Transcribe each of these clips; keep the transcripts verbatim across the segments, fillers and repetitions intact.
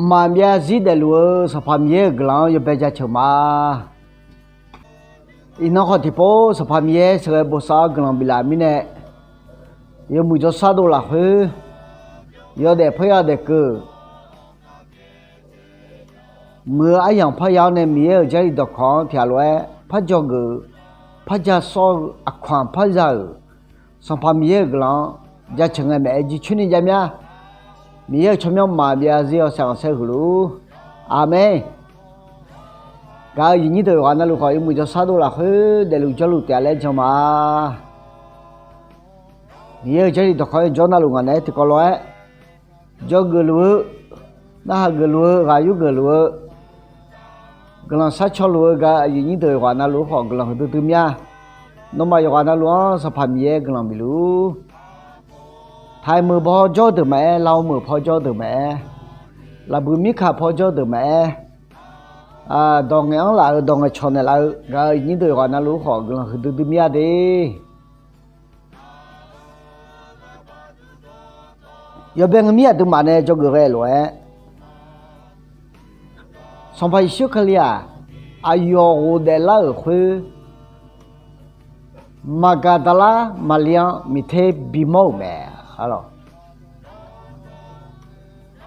Maq byav zir daefluf-eu Sanqpaq Miqyaer-euq guiqlanq-anr yawbae jaceuq ma. Iqnan khawf tiqpov Sanqpaq Miqyaer sheuqghae bosav-awr guiqlanq biflaf mirnae, yawmuiq jawrshar dov lafkhoer yawdaef parya daef keuv muiq-eu aryamq parya-awr nae Miqyaer-euq Jarlif dawqkawq-anr tiqghaq lof-aer par dzawgeuf-eu, par ja sawr-eu, aqkaq par za-euq Sanqpaq Miqyaer-euq guiqlanq-anr jaceuq ngae maeq-aer jircoer ni jav mya. Miqyaer-euq tsawrmyanr maq byav zir-awr saeqghanq saer huiq luf-ur. Aqmeq. Gaq-euq aqyuif aqnyir deuq yawqghaq navluf khawf, yawmuiq jawrshar dov lafkhoer daefluf jawrluf taef-a laer jan ma. Miqyaer-euq Jarlif dawqkawq-anr jawr navluf ngaq naeq-aer tiqkawv lof-aer dzawgeuf luf-eu, narhaq geufluf-eu, ghaq yur geufluf-eu, guiqlanq sharcaw luf-eu gaq-euq aqyuif aqnyir deuq yawqghaq navluf-ur khawf guiqlanq huiqdui dui mya. Nawmaf yawqghaq navluf-anr Sanqpaq Miqyaer guiqlanq bifluf-ur. Taiq meuq paw jawr-eu deuq maqaer, laov meuq paw jawr-eu deuq maqaer, lafbuiq mirkaq paw jawr-eu deuq maqaer, dawq ngaeq-anr laf-eu, dawq ngaeq cawq naeqlaf-eu gaq-euq aqyuif aqnyir deuq yawqghaq navluf-ur khawf guiqlanq huiqdui dui mya de. Yawbae ngae mir aqduimaf nae dzawgeuf ghae lof-aer, Sanqpaq Yeqsur Kali-aq, aqyawf ghofdaef lar-euq khoer, Maqgaqdaqlar Maqlir-anr miqter bimawr-euq mae.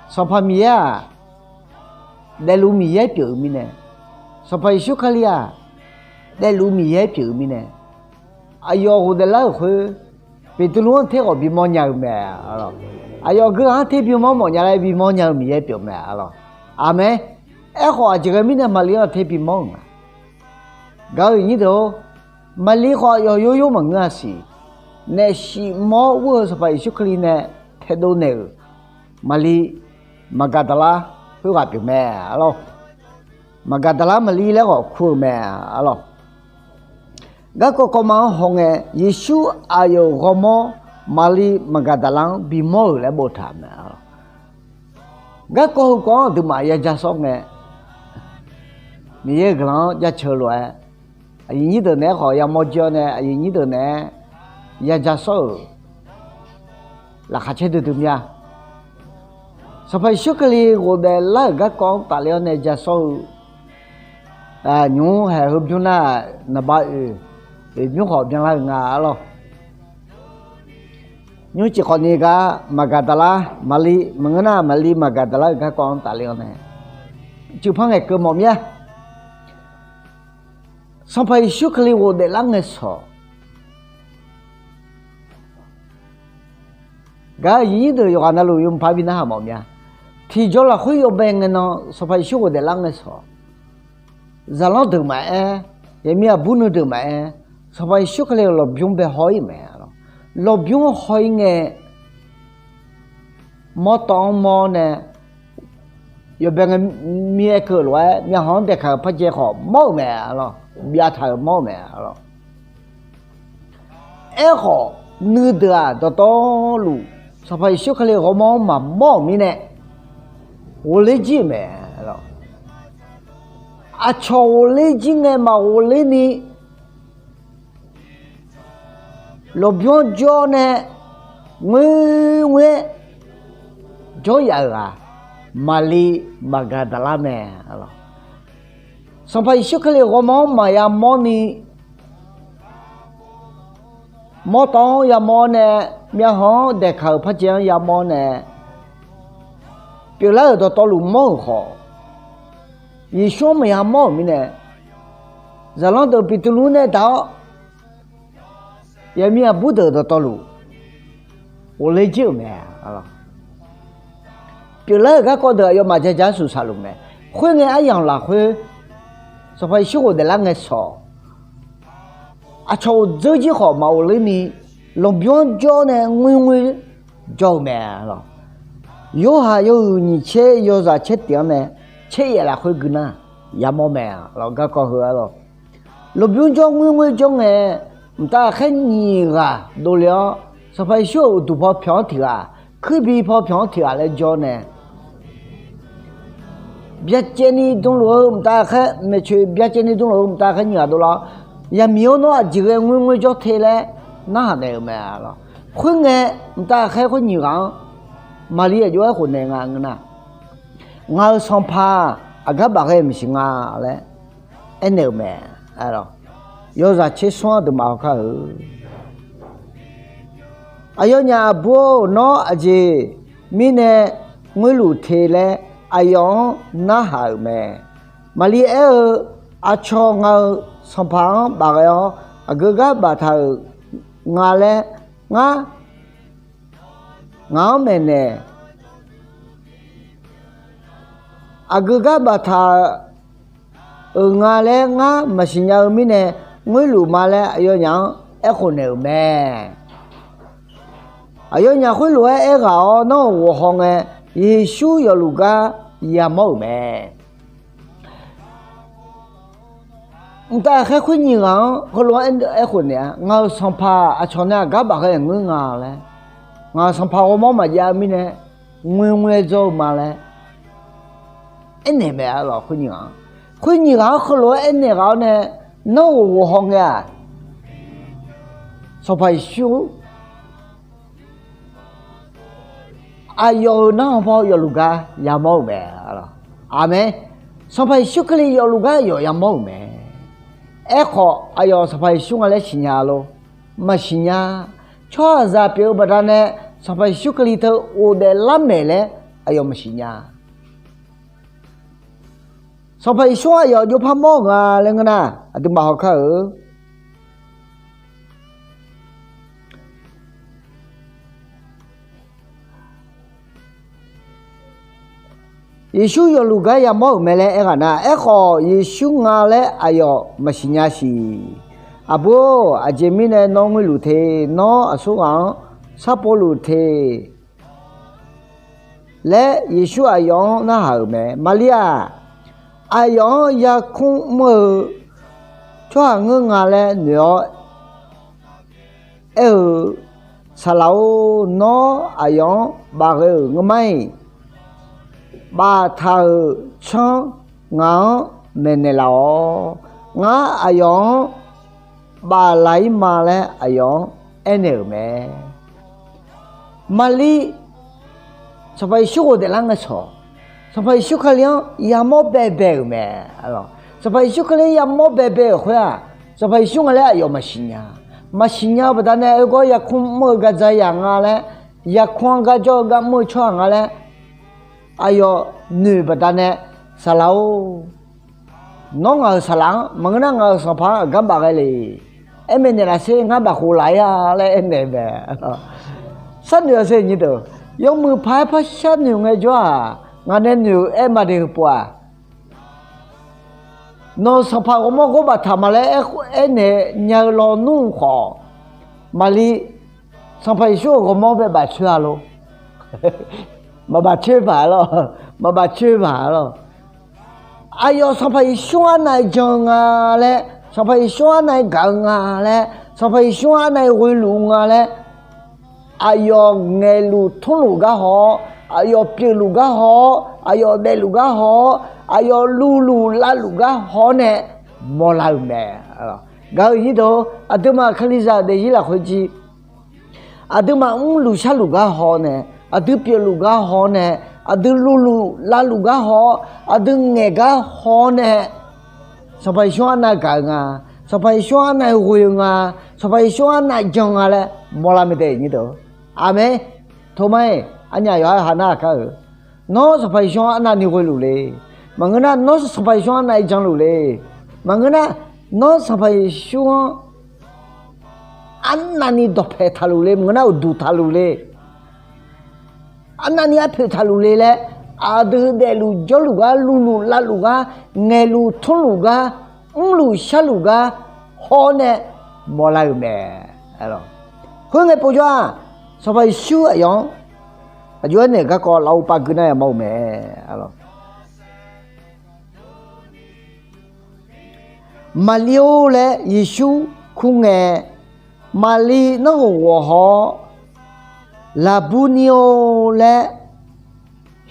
Sanqpaq Miqyaer-aq, daefluf Miqyaer pyeuf-eu mirnae, Sanqpaq Yeqsur Kali-aq, daefluf Miqyaer pyeuf-eu mirnae, aqyawf ghofdaef lar-euq khoer, Beqtuvluv-anr ter khawf bimawr nya-eu mae. Aqyawf geu-anr ter bimawr mawf nya laer bimawr nya-eu Miqyaer pyeuf mae. Aqmeq. Aerkhawf, aqjeq ghae mirnae Maqlir-anr ter bimawr-euq nga. Gaq-euq aqyuif aqnyir deuq-or, Maqlir khawf aqyawf yawr yawr maqngeur-a siq. Naef shif mawr ur-eu Sanqpaq Yeqsur Kali nae taedov naeq-euq Maqlir, Maqgaqdaqlar khoerghaq pyeuf mae, arlawr. Maqgaqdaqlar Maqlir laer khawf kur-eu mae, arlawr. Garkawv kawvma-anr hawngae, Yeqsur aqyawf-euq ghawrmawr Maqlir Maqgaqdaqlar-anr bimawr-euq laer boftaq mae, arlawr. Garkawv heukawv-anr aqduimaf yaja sawr ngae, Miqyaer-euq guiqlanq-anr jaceuq-eu lof-aer, aqyuif aqnyir deuq naeq-aer khawf yamawr jir-awr nae, aqyuif aqnyir deuq naeq-aer yaja sawr-euq laqkhaq caer duidui mir-a. Sanqpaq Yeqsur Kali ghofdaef lar-euq garkawv-anr tafler-awr nae ja sawr-eu nymq-mr haeq heubymr nar, naqba oeq, oeq bymr khawf byanlar-euq nga, arlawr. Nymr cif khawfni gar Maqgaqdaqlar Maqlir maqngeur nar, Maqlir Maqgaqdaqlar-euq garkawv-anr tafler-awr nae, cuiv par ngaeqkeuv mawf mir-a. Sanqpaq Yeqsur Kali ghofdaef lar ngae shawq, gaq-euq aqyuif aqnyir deuq yawqghaq navluf yawmuiq par bi narhaq mawf mir-a. Tiqjaw lafkhoer yawbae ngae nan Sanqpaq Yeqsur ghofdaef lar ngae shawq, zaqlanr deuq maqaer, yaqmir aqbur nuideuq maqaer, Sanqpaq Yeqsur Kali-euq lawqbymr bae haw-ir mae, arlawr. Lawqbymr haw-ir ngae, mawrtawv-anr mawr nae, yawbae ngae mir-aer keuv-euq lof-aer myavhanq-anr daeqkaq-euq par jaev khawf mawr-euq mae, arlawr. Byav taq-euq mawr-euq mae, arlawr. Aerkhawf, nuideuq-aq dawqtawvluf Sanqpaq Yeqsur Kali ghawrmawr-anr maqmawr-euq mirnae, ghofler jir-euq mae, arlawr. Aqcawq ghofler jir ngae maqghofler ni, lawqbymr-anr jawr nae ngoerngoer jawryaf-euq ghaq, Maqlir Maqgaqdaqlar mae, arlawr. Sanqpaq Yeqsur Kali ghawrmawr-anr maqya mawr ni, mawrtawv-anr yamawr nae, myavhanq-anr daeqkaq-euq par jaev-anr yamawr nae, pyeuflar-euq dawqtawvluf mawr-euq khawf, Yeqsur-anr maqya mawr-euq mirnae, zaqlanr deuq Beqtuvluv nae daq-awr, yaqmir aqbur deuq dawqtawvluf ghofler jir-euq mae, arlawr. Pyeuflar-euq garkawv deuq aqyawfmaf jaja-aer shuqshaq luf mae. Khoerngae aryamq lafkhoer Sanqpaq Yeqsur ghofdaef lar ngae shawq, aqcawq ghofdzeur jir khawf maqghofler ni, lawqbymr-anr jawr nae ngoerngoer jawr-eu mae, arlawr. Yorhaq yawhuiq nyiq tser yawzaq tser tiq-anr nae tser yaef lafkhoer gui nar, yamawr mae, arlawr. Garkawv heu, arlawr. Lawqbymr jawr ngoerngoer jawr ngae, mqtav ghaqkhaer nyiq ghaq dovle-awr, Sanqpaq Yeqsur-euq uqduq paw pyawq-anr tiq ghaq, kuirbi paw pyawq-anr tiq ghaq laer jawr nae, byacaevni dmluf-eu mqtav ghaqkhaer, maeqtsoeq byacaevni dmluf-eu mqtav ghaqkhaer nyiq ghaq dovlar-awr, yaqmiq-or, nawr aqjeq ghae ngoerngoer jawr te laer narhaq naeq-euq mae, arlawr. Khoerngae, mqtav ghaqkhaer khoer nyiq ghaq-anr Maqlir aqjox-aer khofnaeq nga ngeur nar, Ngaq-euq sanqpaq aqgar bafghae maqsiq nga laer aernaeq-euq mae. Yawzaq tser smr-anr deuqmaf haw kar-eu, Aqyawfnyaf aqbur-or, nawr aqjeq mirnae ngoerluf te laer aqyawf-anr narhaq-euq mae. Maqli aer-eu, Aqcawq ngaq-euq sanqpaq-anr bafghae-awr aqgeu gar baftaq-euq nga laer ngar ngaq-anr maeqnaeq aqgeu gar baftaq-euq nga laer ngar maqsiq nya-eu mirnae, ngoerluf ma laer aqyawfnyaf-anr aerkhof naeq-euq mae. Aqyawfnyaf khoerlof-aer aerghaq-awr, nanr-euq ghawqhaw ngae, Yeqsur yawfluf gar yamawr-euq mae. Mqtav ghaqkhaer khoer nyiq ghaq-anr heulof-aer aerkhof naeq-a, Ngaq-euq sanqpaq aqcawq nae aqgar bafghae ngeur nga laer, ngaq-euq sanqpaq ghawrmawr maqjav-eu mirnae, ngoerngoer-aer dzawr-eu ma laer aernaeq mae. Arlawq, khoer nyiq ghaq-anr, khoer nyiq ghaq-anr heulof-aer aernaeq ghaq-awr nae, nanr-euq ghawqhaw ngae-aq, Sanqpaq Yeqsur aqyawf-euq nar-anr paw yawfluf gar yamawr-euq mae. Aqmeq. Sanqpaq Yeqsur Kali yawfluf gar aqyawf yamawr-euq mae. Aerkhawf, aqyawf Sanqpaq Yeqsur nga laer siqnya lor? Maqsiq nya. Tsawrhaqzaq pyeuf-eu baqdanae Sanqpaq Yeqsur Kali teu ghofdaef lar maeq laer aqyawf maqsiq nya. Sanqpaq Yeqsur aqyawf jov par mawr-euq nga laer ngeur nar, aqduimaf haw kar-eu. Yeqsur yawfluf gar yamawr-euq mae laer aerghaq nar, aerkhawf Yeqsur nga laer aqyawf maqsiq nya siq. Aqbur-or, aqjeq mirnae nawr ngoerluf te, nawr aqsurghaq-anr sharpov luf te laer Yeqsur aqyawf-anr narhaq-euq mae. Maqli-aq, aqyawf-anr yarkmr mr-eu tsawrhaq ngeur nga laer noeq-awr aer-eu, Saqlaq-or, nawr aqyawf-anr bafghae-euq ngeur ma-iq, baftaq-euq tsanr ngaq-anr maeqnaeq laf-awq. Ngar aqyawf-anr baflaf-ir ma laer aqyawf-anr aernaeq-euq mae. Maqli Sanqpaq Yeqsur ghofdaef lar ngae shawq, Sanqpaq Yeqsur Kali-anr yamawr baebae-euq mae. Sanqpaq Yeqsur Kali-anr yamawr baebae-euq khoer-aq, Sanqpaq Yeqsur nga laer aqyawf maqsiq nya. Maqsiq nya-eu baqdanae, oegawr yarkmr mr-eu gardza yaq nga laer, yarkmr-anr gar jawr-eu gar mr-eu tsawrhaq nga laer aqyawf noeq baqdanae, Saqlaq-or, nawr ngaq-euq saqlaq-anr maqngeur nar, ngaq-euq sanqpaq-anr aqgar bafghae le aer maeqnaeq laf sher, ngar bafkhof laf-ir-a laer aernaeq mae. Sharnoeq-a sher nyir deuq, yawmuiq paq-aer par sharnoeq ngaejawr-aq, ngaq nae noeq-eu aer ma de heu pov-aq, nawq-euq sanqpaq ghawrmawr ghawr baftaq ma laer aernaeq nya-eu lawnmr khawf, maqli Sanqpaq Yeqsur-euq ghawrmawr bae bafcoer-a lor? Maqbaf coer paq-a lor. Maqbaf coer paq-a lor. Aqyawf Sanqpaq Yeqsur arnav jan-eu nga laer, Sanqpaq Yeqsur arnav gaq-eu nga laer, Sanqpaq Yeqsur arnav ghoeluf-eu nga laer, aqyawf ngaeqluf tmrluf gar haw-awr, aqyawf pyeufluf gar haw-awr, aqyawf daefluf gar haw-awr, aqyawf luvluf lavluf gar haw-awr nae mawrlar-euq mae. Gaq-eu nyir deuq, aqduimaf Kalizaq daefzir lafkhoer jir, aqduimaf mrluf sharluf gar haw-awr nae, aqdui pyeufluf gar haw-awr nae, aqdui luvluf lavluf gar haw-awr, aqdui ngaeq gar haw-awr nae, Sanqpaq Yeqsur arnav gaq-eu nga, Sanqpaq Yeqsur arnav ghoe-eu nga, Sanqpaq Yeqsur arnav jan nga laer mawrlar mae dae nyir deuq. Aqmeq. Toma-iq, arnyaf yawqha-aer ha nar-aq kar-euq, nawr Sanqpaq Yeqsur-anr arnavni ghoeluf le? Maqngeur nar, nawr Sanqpaq Yeqsur-anr arnavni janluf le? Maqngeur nar, nawr Sanqpaq Yeqsur-anr arnavni dawqpaeq taqluf le? Maqngeur nar, uqduq taqluf le? Arnavni arpoeq taqluf le laer, aqdui daefluf jawrluf gar, luvluf lavluf gar, ngaeqluf tmrluf gar, mrluf sharluf gar haw-awr nae mawrlar-euq mae. Khoerngae povjawr-aq, Sanqpaq Yeqsur aqyawf-anr aqjox-aer naeq garkawv lafov pav gui nar yamawr-eu mae. Maqlir-or laer Yeqsur kur ngae, Maqlir nanrghof ghawqhaw-awr, Laqbur nir-or laer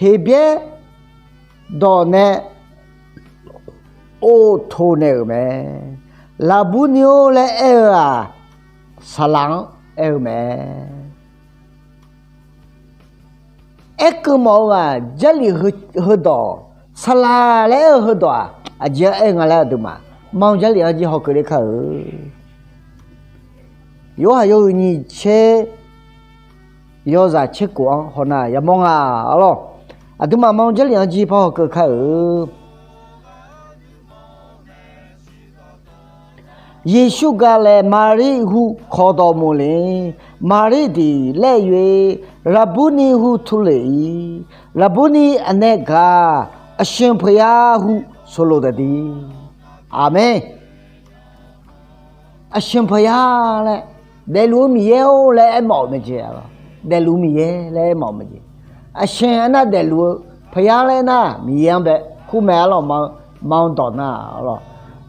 Heqbyaer dawq nae of toq naeq-euq mae. Laqbur nir-or laer aer-eu-aq, saqlaq-anr aer-eu mae. aerkeuv mawf-eu ghaq Jarlif heudawq, saqlaq laer aer-eu heudawq-aq aqjeq-anr aer-eu nga laer aqduimaf Manr Jarlif-anr jir hawkeuv ler kar-euq. Yorhaq yawhuiq nyiq tser yawzaq tser kof-anr hawnar yamawr nga arlawr. Aqduimaf Manr Jarlif-anr jir par hawkeuv kar-euq. Yeqsur ga laer Maqlir hu kawqdawq muq le. Maqlir diq laer yoe, Laqburni hu turlef-ir. Laqburni aqnae gaq, aqshanq peuqya hu soloq taqdir. Aqmeq. Aqshanq peuqya laer, daefluf-eu Miqyaer-or laer aermawf-euq mae jeq. Daefluf Miqyaer laer aermawf-euq mae jeq. Aqshanq aernar daefluf-eu, peuqya laer aernar Miqyaer-anr bae kur mae arlawr. Manr dawq nar arlawr.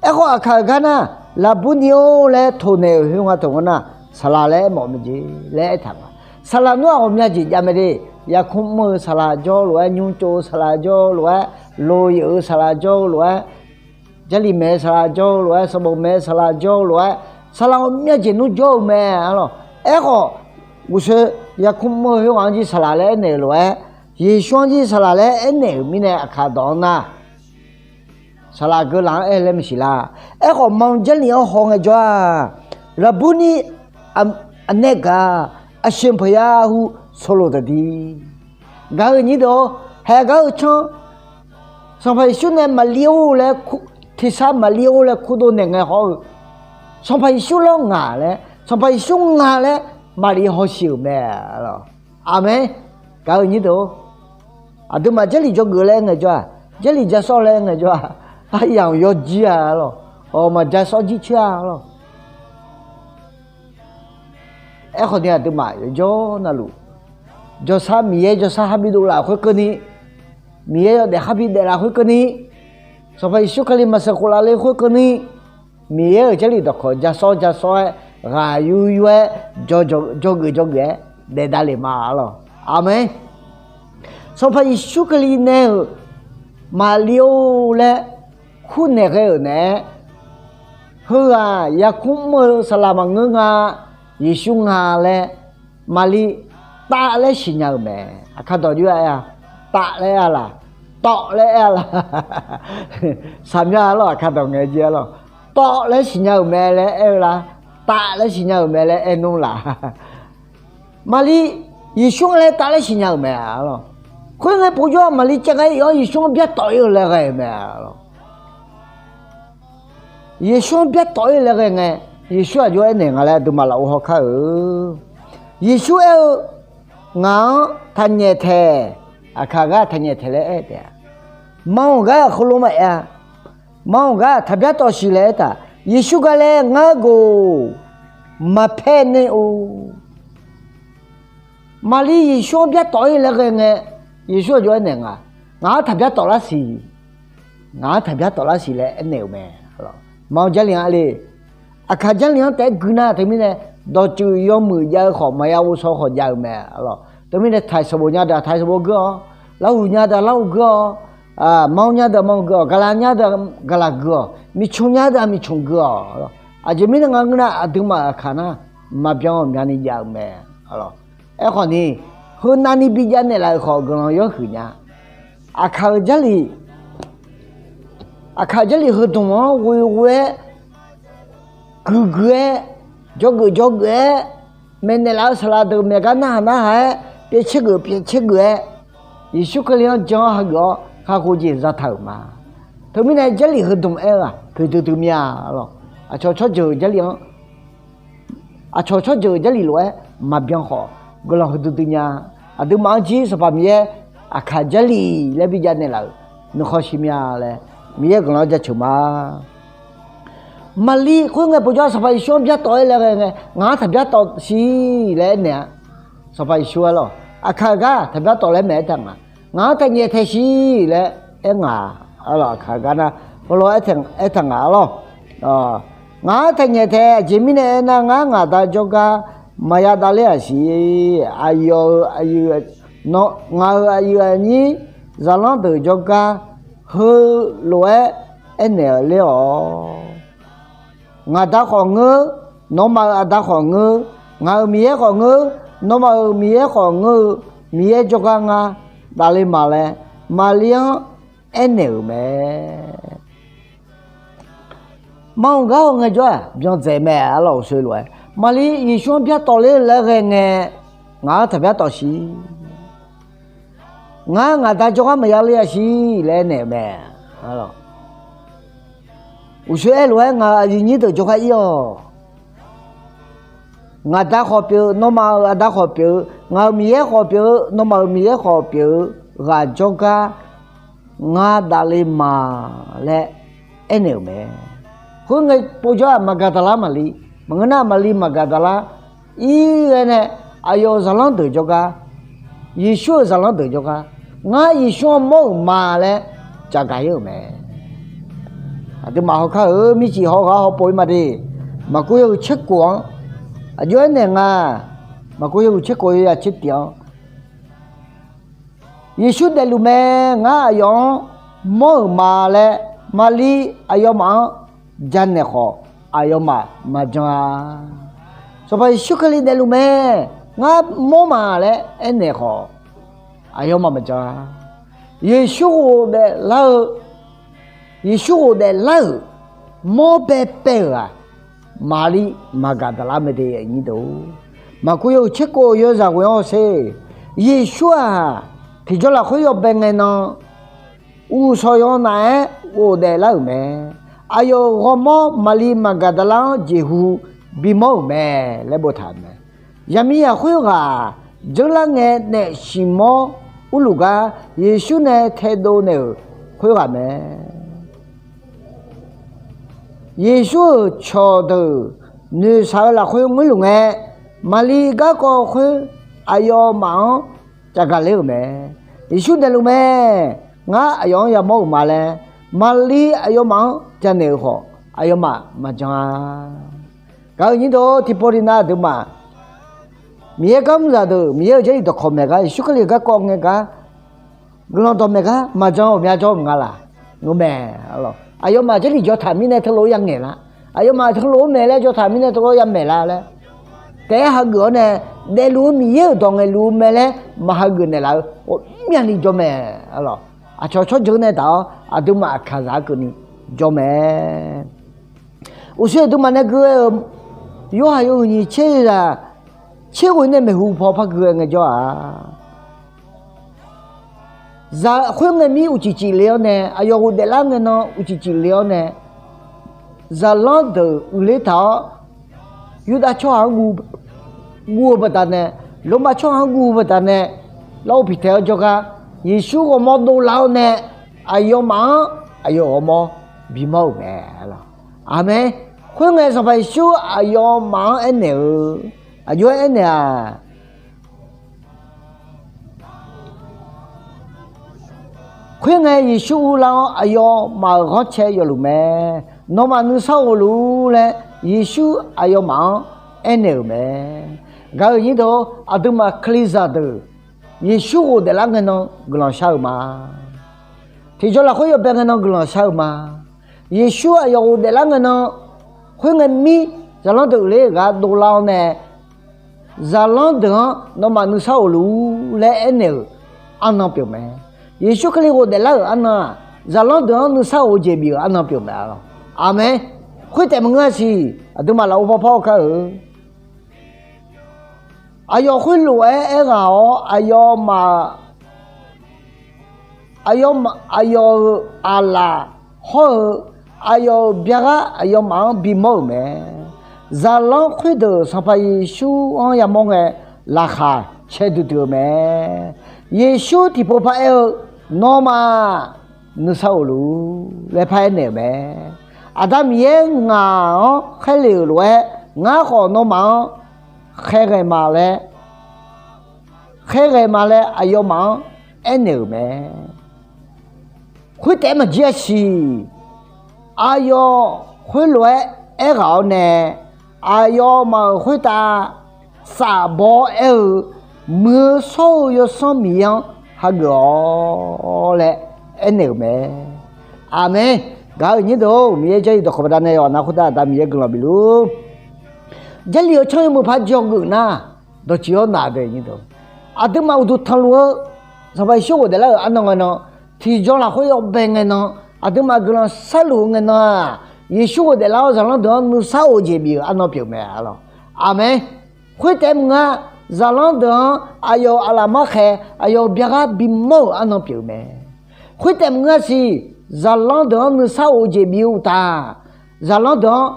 Aerkhawf aqkaq-euq gar nar, Laqburni-or laer toqnaeq-euq khoer nga teu ngeur nar, saqlaq laer aermawf-eu mae jeq laer aertaq nga. Saqlaq nmr-aq ghawqmya jeq jav mae de. Yarkmr mr-eu saqlaq jawr-eu lof-aer, nymr tsov-eu saqlaq jawr-eu lof-aer, loq yeuf-eu saqlaq jawr-eu lof-aer, Jarlif maeq-eu saqlaq jawr-eu lof-aer, sanqbof maeq-eu saqlaq jawr-eu lof-aer, saqlaq ghawqmya jeq nmr jawr-eu mae arlawr. Aerkhawf, guqsoe yarkmr mr-eu khoer ghaq-anr jir saqlaq laer aernaeq-euq lof-aer, Yeqsur-anr jir saqlaq laer aernaeq-euq mirnae aqkaq dawq-anr nar, saqlaq geu laf-anr aer laer maqsiq lar. Aerkhawf Manr Jarlif-anr haw ngaejawr-aq, Laqburni aqnae gaq, aqshanq peuqya hu soloq taqdir. Gaq-eu nyir deuq-or, haeq gaq-eu can, Sanqpaq Yeqsur nae Maqlir-or laer, tersar Maqlir-or laer kurdov naeq ngae hawr-eu, Sanqpaq Yeqsur lawr ngaq laer, Sanqpaq Yeqsur nga laer Maqlir hawshiq-euq mae. Aqmeq. Gaq-eu nyir deuq-or, aqduimaf Jarlif dzawgeuf laer aer ngaejawr-aq, Jarlif ja sawr laer aer ngaejawr-aq, aryamq yawjir-a lawr. Awq, maqja sawr jir coer-a lawr. Aerkhawf ni aqduimaf yawqjawr navluf, jawrsar Miqyaer jawrsar khar bi dovlaf khoerkeuvni, Miqyaer yawdaef khar bi daeflaf khoerkeuvni, Sanqpaq Yeqsur Kali maqseuq khof laf le khoerkeuvni, Miqyaer-euq Jarlif dawqkawq ja sawr ja sawr-aer ghaq yur yur-aer, dzawgeuf dzawgeuf-aer daef davlef ma lawr. Aqmeq. Sanqpaq Yeqsur Kali nae-euq Maqlir-or laer kurnaeq ghae-euq naeq-aer, heughaq yarkmr mr-eu saqlaq maqngeur nga, Yeqsur nga laer Maqlir taf laer siqnya-euq mae. Aqkaq dawq jir-a aer-a, taf laer aer-a laq, tawf laer aer-a laq. Saqmya lawr, aqkaq dawq ngae jir-a lawr. Tawf laer siqnya-euq mae laer aer-eu la, taf laer siqnya-euq mae laer aer nmr laf. Maqlir Yeqsur-anr laer taf laer siqnya-euq mae lawr. Khoerngae povjawr-aq Maqlir caev ghae-awr Yeqsur-anr byartawf ir-eu laer ghae-eu mae lawr. Yeqsur-anr byartawf ir laer ghae ngae, Yeqsur aqjox aernaeq nga laer aqduimaf lafov haw kar-eu. Yeqsur aer-eu, ngaq-anr taqnyaef taeq, aqkaq gar taqnyaef taeq laer aer taef-a. Manr-euq gar-aq heulof maqaer-a. Manr-euq gar taqbyar tawf siq laer aertaq. Yeqsur ga laer ngar ghof maqpaer ner-or. Maqlir Yeqsur-anr byartawf ir laer ghae ngae, Yeqsur aqjox aernaeq nga, ngaq-anr taqbyar tawf lar siq. Ngaq-anr taqbyar tawf lar siq laer aernaeq-euq mae. Manr Jarlif-anr le. Aqkaq Jarlif-anr taef-aer gui nar teumirnae, dawqtsuif yawmuiq jav-eu khawf maqya ghovshaw khawf jav-eu mae. Teumirnae taiq sanqbof nya deuq-aq taiq sanqbof gui-awq, larhuq nya deuq-aq larhuq gui-awq, manr nya deuq-aq manr gui-awq, gaqlaq nya deuq-aq gaqlaq gui-awq, miqcmq nya deuq-aq miqcmq gui-awq. Aqjeq mirnae nga ngeur nar aqduimaf-euq aqkaq nar maqbyan ghawqmyani jav-eu mae. Aerkhawf ni, heu navni bi jav naeqlaf-euq khawf guiqlanq yawhuiq nya. Aqkaq-eu Jarlif, aqkaq Jarlif heudmq-anr ghoe ghoe-aer, guiqguiq-aer, dzawgeuf dzawgeuf-aer, maeqnaeq laf-eu saqlaq deuq maeq gar narhaq narhaq-aer, pyaev caer geuf pyaev caer geuf-aer, Yeqsur Kali-anr jan-awr hageuf-awr kakhof jeq zataq-euq ma. Teumirnae Jarlif heudmq aer-eu-aq poeqdui dui mir-a lawq. Aqcawq tsawrjeuq Jarlif-anr, aqcawq tsawrjeuq Jarlif lof-aer maqbyan khawf, guiqlanq huiqdui dui nya. Aqduimaf-anr jir Sanqpaq Miqyaer aqkaq Jarlif laer bi jav naeqlaf-euq nuikhanr shir mir-a laer, Miqyaer guiqlanq-anr jaceuq ma. Maqlir khoerngae povjawr Sanqpaq Yeqsur-anr byartawf-aer laer ghae ngae, ngaq-anr taqbyar tawf siq laer aernaeq-a. Sanqpaq Yeqsur-aer lawq, aqkaq-euq gar taqbyar tawf laer maeq-aer taq ngaq, ngaq-anr taqnyaef taeq siq laer aer ngaq, arlawq aqkaq-euq gar nar, heulof-aer aertaq ngaq arlawq. Ngaq-anr taqnyaef taeq, aqjeq mirnae aernar, ngar ngaq Da jawrgar maqya davler-aq siq. Aqyawf-euq aqyuif, ngaq-euq aqyuif aqnyir zaqlanr deuq jawrgar heulof-aer aernaeq-eu ler-awq. Ngaq Da khawf ngeur, nawmaf-euq Aqda khawf ngeur, ngaq-euq Miqyaer khawf ngeur, nawmaf-euq Miqyaer khawf ngeur-eu, Miqyaer jawrgar ngar davle ma laer Maqlir-anr aernaeq-euq mae. Manq gar haw ngaejawr-aq byan dzaeq mae. Arlawq uqshoe lof-aer Maqlir Yeqsur-anr byartawf ler-eu laer ghae ngae, ngaq-anr taq byartawf siq. Ngar ngaq Da jawrgar maqya le-a siq laer aernaeq-euq mae. Uqshoe aer lof-aer ngaq-euq aqyuif nyir deuq jawrgar ir-awq. Ngaq Da khawf pyeuf-eu, nawmaf-euq Aqda khawf pyeuf-eu, ngaq-euq Miqyaer khawf pyeuf-eu, nawmaf-euq Miqyaer khawf pyeuf-eu ghaq jawrgar ngar davle ma laer aernaeq-euq mae. Khoerngae povjawr-aq, Maqgaqdaqlar Maqlir, maqngeur nar Maqlir Maqgaqdaqlar ir ghae nae aqyawf-euq zaqlanr deuq jawrgar, Yeqsur-euq zaqlanr deuq jawrgar, ngar Yeqsur-anr mawr-euq ma laer cavgaq ir-euq mae. Aqduimaf hawkar-euq mircif hawghaq hawpov-ir ma de. Maqkuv yawhuiq tserkhof-anr aqjox-aer naeq nga. Maqkuv yawhuiq tserkhof yawzaq tsertif-anr Yeqsur daefluf mae. Ngar aqyawf-anr mawr-euq ma laer Maqlir aqyawfmaf-anr janaeq khawf, aqyawfmaf maqjan-a. Sanqpaq Yeqsur Kali daefluf mae. Ngar mawr ma laer aernaeq khawf, aqyawfmaf maqjan-a. Yeqsur ghofdaef lar-eu, Yeqsur ghofdaef lar-euq mawr baebae-euq-aq, Maqlir Maqgaqdaqlar mae de. Maqkuv yawhuiq tserkhof yawzaq ghoe-anr hawsher, Yeqsur-aq tiqjawr lafkhoer yawbae ngae nan, uqshawq yawnaf-aer ghofdaef lar-euq mae. Aqyawf-euq ghawrmawr Maqlir Maqgaqdaqlar-anr jeqhu bimawr-euq mae laer boftaq-euq mae. Yaqmiqyaq khoerghaq dzeurlar ngae naef siqmawr urluf gar Yeqsur nae taedov naeq-euq khoerghaq mae. Yeqsur-euq cawqdeuq noeqshaq-eu lafkhoer ngoerluf ngae, Maqlir garkawv khoer aqyawfmaf-anr cavgaq ler-euq mae. Yeqsur daefluf mae. Ngar aqyawf-anr yamawr-euq ma laer Maqlir aqyawfmaf-anr janaeq-euq khawf, aqyawfmaf maqjan-a. Gaq-euq nyir deuq, tiqpov tiqnav aqduimaf Miqyaer garmr zaqdeuq, Miqyaer-euq Jarlif dawqkawq maeq gar, Yeqsur Kali-euq garkawv ngae gar, guiqlanq dawqmaeq gar maqjan ghawqmya jawr-eu nga laq? Ngeur mae. Aqyawfmaf Jarlif jawtaq mirnae teulof-aer yangaeq lar? Aqyawfmaf teulof-aer maeq laer jawtaq mirnae teulof-aer yamaeq lar laer taef-aer hageuf-awr nae, daefluf-eu Miqyaer-euq dawq ngaeqluf-eu mae laer maq hageuf naeqlaf-eu ghawqmyani jawr mae. Aqcawq tsawrjeuq nae taf-awr aqduimaf aqkaqzaq-aer keuvni jawr mae. Uqshoe aqduimaf nae gui-eu Yorhaq yawhuiq nyiq tser zaq tser ghoe nae maeqhu paw par gui-eu ngaejawr-aq, zaq khoerngae mir uqcif cif le-awr nae, aqyawf ghofdaef lar ngae nan uqcif cif le-awr nae, zaqlanr deuq uiqler taq-awr, Yurdav tsawrhaq-anr guv-eu baqdanae, Lormav tsawrhaq-anr guv-eu baqdanae, larghov piqtaeq-awr jawrgar Yeqsur ghawrmawr dovlar-awr nae, aqyawfmaf-anr aqyawf ghawrmawr bimawr-euq mae. Aqmeq. Khoerngae Sanqpaq Yeqsur aqyawfmaf-anr aernaeq-eu, aqjox-aer aernaeq-aq, khoerngae Yeqsur urlar-awr aqyawfmaf-euq ghanrcae yawfluf mae. Nawmaf nuisar ghof luf-ur laer Yeqsur aqyawfmaf-anr aernaeq-euq mae. Gaq-euq nyir deuq, aqduimaf Kalizaq deuq Yeqsur ghofdaef lar ngae nan guiqlanq shar-eu ma. Tiqjawr lafkhoer yawbae ngae nan guiqlanq shar-eu ma. Yeqsur aqyawf ghofdaef lar ngae nan, khoerngae mir zaqlanr deuq uiqler-euq gar dovlar-awr nae, zaqlanr deuq-anr nawmaf nuisar ghof luf-ur laer aernaeq-euq arnan pyeuf mae. Yeqsur Kali ghofdaef lar-euq arnan-aq, zaqlanr deuq-anr nuisar ghof-eu jeq bif-euq arnan pyeuf mae. Aqmeq. Khoertaef maqngeur-a siq, aqduimaf lafov parpar-awr kar-eu Aqyawf khoerlof-aer aerghaq-awr, aqyawfmaf, aqyawf, aqyawf-euq aqlaf hawr-eu, aqyawf-euq byar ghar aqyawfmaf-anr bimawr-euq mae. Zaqlanr khoerdeuq Sanqpaq Yeqsur-anr yamawr ngae, laqkhaq cae duidui-eu mae. Yeqsur tiqpov par aer-eu, Nawmaf nuisar ghof luf-ur laer par aernaeq-euq mae. Aqda Miqyaer ngaq-anr khaerlef-euq lof-aer, ngar khawf nawmaf-anr khaerghae ma laer, khaerghae ma laer aqyawfmaf-anr aernaeq-euq mae. Khoertaef-aer maqjir-a siq. Aqyawf khoerlof-aer aerghaq-awr nae, aqyawfmaf-euq khoertav safbaw-awr aer-eu, Muiq-eu shawr-eu Yawsanr Miqyaer-anr hageuf-awq laer aernaeq-euq mae. Aqmeq. Gaq-euq nyir deuq-or, Miqyaer Jarlif dawqkawq baqdanae yawqha-anr khoertav Aqda Miqyaer guiqlanq bif luf-ur. Jarlif-eu tsanr yawmuiq par jawrgeuf nar, dawqtsuif-awr naq deuq nyir deuq, Aqduimaf uqduq tanqluf-eu Sanqpaq Yeqsur ghofdaef lar-euq arnan ngae nan, tiqjaw lafkhoer yawbae ngae nan, aqduimaf guiqlanq sharluf-eu ngae nan-aq, Yeqsur ghofdaef lar-awr zaqlanr deuq-anr nuisar of-eu jeq bif-euq arnan pyeuf mae arlawq. Aqmeq. Khoertaef maqngeur, zaqlanr deuq-anr aqyawf-euq aqlaf markhaeq, aqyawf-euq byaqghaq bimawr-euq arnan pyeuf mae. Khoertaef maqngeur siq, zaqlanr deuq-anr nuisar of-eu jeq bif-eu uqtaf, zaqlanr deuq-anr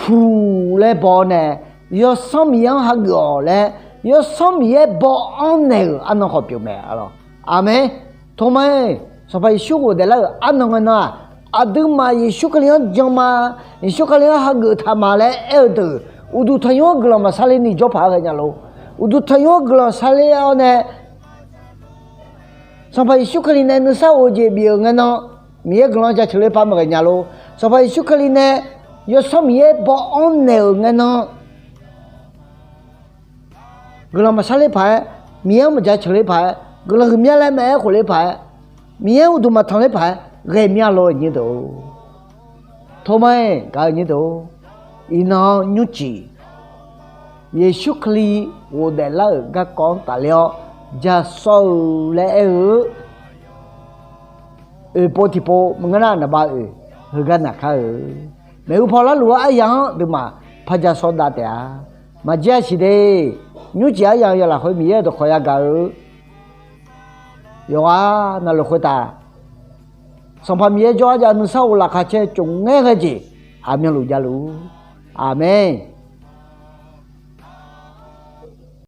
huq laer baw-awr nae, Yawsanr Miqyaer-anr hageuf-awq laer, Yawsanr Miqyaer baw-anr naeq-euq arnan khawf pyeuf mae arlawq. Aqmeq. Toma-iq, Sanqpaq Yeqsur ghofdaef lar-euq arnan ngae nan-aq, aqduimaf Yeqsur Kali-anr jan ma, Yeqsur Kali-anr hageuf taq ma laer aer-eu deuq, uqduq tanqnymr-anr guiqlanq maqsar ler ni jawr paq-aer ghae nya lor. Uqduq tanqnymr-anr guiqlanq sar ler-awr nae, Sanqpaq Yeqsur Kali nae nuisar of-eu jeq bif-euq ngae nan, Miqyaer guiqlanq jaceuq ler paq maqghae nya lor. Sanqpaq Yeqsur Kali nae Yawsanr Miqyaer baw-anr naeq-euq ngae nan, guiqlanq maqsar ler paq-aer, Miqyaer-anr maqjaceuq ler paq-aer, guiqlanq huiqmya laer maqaer khof ler paq-aer, Miqyaer-anr uqduq maqtanq ler paq-aer ghae mya lor-eu nyir deuq-or. Toma-iq gaq-eu nyir deuq-or, iqnan-anr nymrcif Yeqsur Kali ghofdaef lar-euq garkawv-anr tafler-awr ja sawr-eu laer aer-eu oeqpov tiqpov maqngeur nar naqbav oeq heugar naqkar-eu maeqhu paw larluf-eu aryaq-anr duimaf par ja sawr dav taef-a. Maqjir-a siq de. Nymrcif aryaq-eu yawlaf khoer Miqyaer-euq dawqkawq yagaq-eu yawqghaq navluf khoertav Sanqpaq Miqyaer jawrgar jav nuisar of laqkhaq caer tsofngaer ghae jeq aqmyanluf javluf. Aqmeq.